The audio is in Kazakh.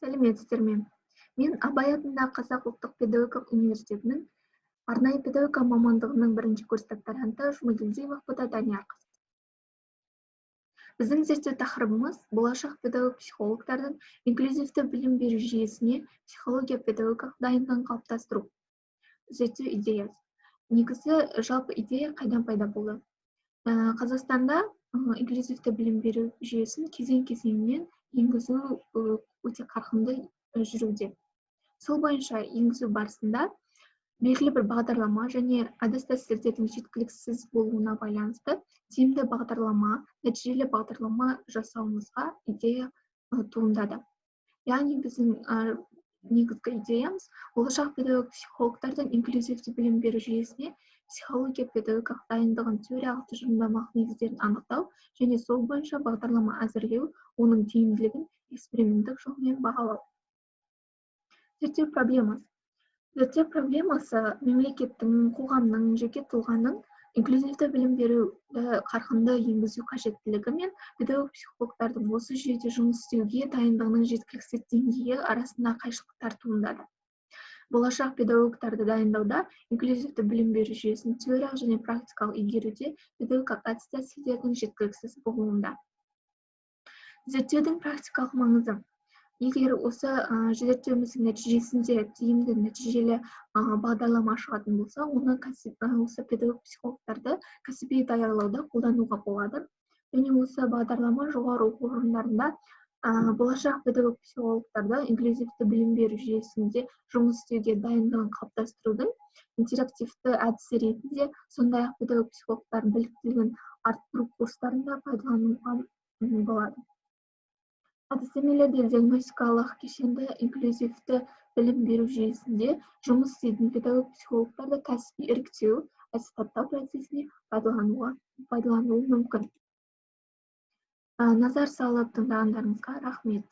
Сәлеметсіздер ме? Мен Абай атындағы Қазақ ұлттық педагогикалық университетінің арнайы педагогика мамандығының бірінші курс докторанты Жұмагелдиева Ақбота Даниярқызы. Біздің зерттеу тақырыбымыз: болашақ педагог-психологтардың инклюзивті білім беру жүйесіне психология педагогикалық дайындығын қалыптастыру. Зерттеу идеясы. Негізі, жалпы идея қайдан пайда болды? Қазақстанда инклюзивті білім беру жүйесін кезең-кезеңімен енгізу өте қарқынды жүруде. Сол бойынша енгізу барысында белгілі бір бағдарлама және әдіс тәсілдердің жеткіліксіз болуына байланысты тиімді бағдарлама, нәтижелі бағдарлама жасауымызға идея туындады. Яғни біздің негізгі идеямыз: болашақ педагог психологтардың инклюзивті білім беру жүйесіне психология педагогикалық дайындығын теориялық тұжырымдамалық негіздерін анықтау және сол бойынша бағдарлама әзірлеу, оның тиімділігін эксперименттік жолмен бағалау. Зерттеу проблемасы. Зерттеу проблемасы: мемлекеттің, қоғамның, жеке тұлғаның инклюзивті білім беруді қарқынды енгізу қажеттілігі мен педагог психологтардың осы жүйеде жұмыс істеуге дайындығының жеткіліксіз деңгейі арасында қайшылықтар туындады. Болашақ педагогтарды дайындауда инклюзивті білім беру жүйесін теориялық және практикалық игеруде педагогикалық әдіс тәсілдердің жеткіліксіз болуында. Зерттеудің практикалық маңызы: егер осы зерттеуіміздің нәтижесінде тиімді, нәтижелі бағдарлама шығатын болса, оны осы педагог психологтарды кәсіби даярлауда қолдануға болады және осы бағдарлама жоғары оқу орындарында болашақ педагог психологтарды инклюзивті білім беру жүйесінде жұмыс істеуге дайындығын қалыптастырудың интерактивті әдісі ретінде, сондай ақ педагог психологтардың біліктілігін арттыру курстарында пайдалануға болады. Әдістемелерде диагностикалық кешенді инклюзивті білім беру жүйесінде жұмыс істейтін педагог психологтарды кәсіби іріктеу, аттестаттау процесіне пайдалануы мүмкін. Назар салып тыңдағандарыңызға рахмет.